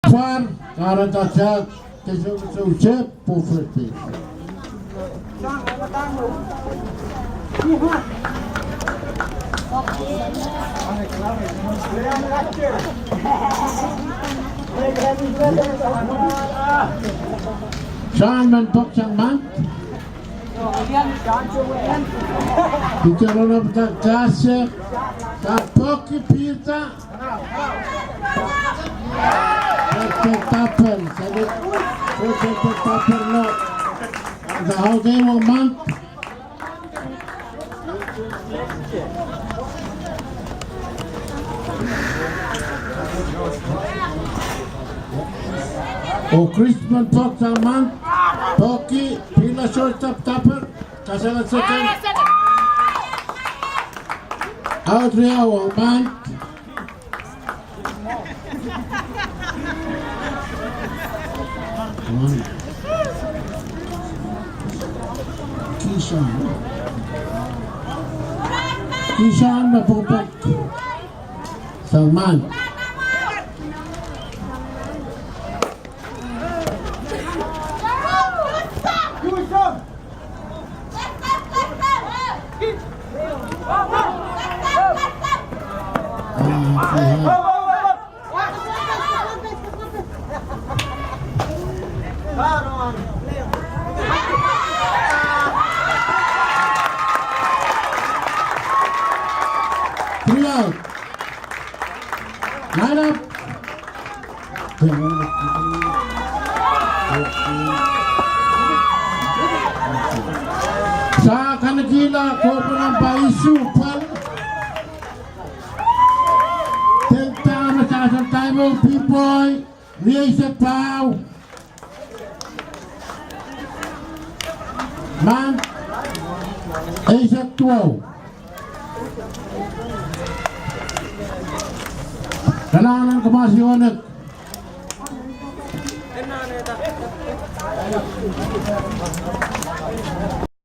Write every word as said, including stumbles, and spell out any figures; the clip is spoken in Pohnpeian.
pwar, kahrehda tep, tep, tep, tep, pwofrete. Sang men pok sang mand. Pita rona pita kase. Ka pok ki pita. Pek pek tapen. Sani. Pek pek tapen no. Ka okay wong mand. Oh, Christmas pok sang mand, pok ki, pila source tap taper, kasala second. Out ria wong mand. Kihsang. Kihsang me pwopwok. Sang mand. Three out. Line up. Sa kanekihla kohpwunamwei isuh pwal. Tengda me sasa taimou pipoi. Rieisek pahieu. Mand eisek duwau. Kalahngan en Kamasi Onek.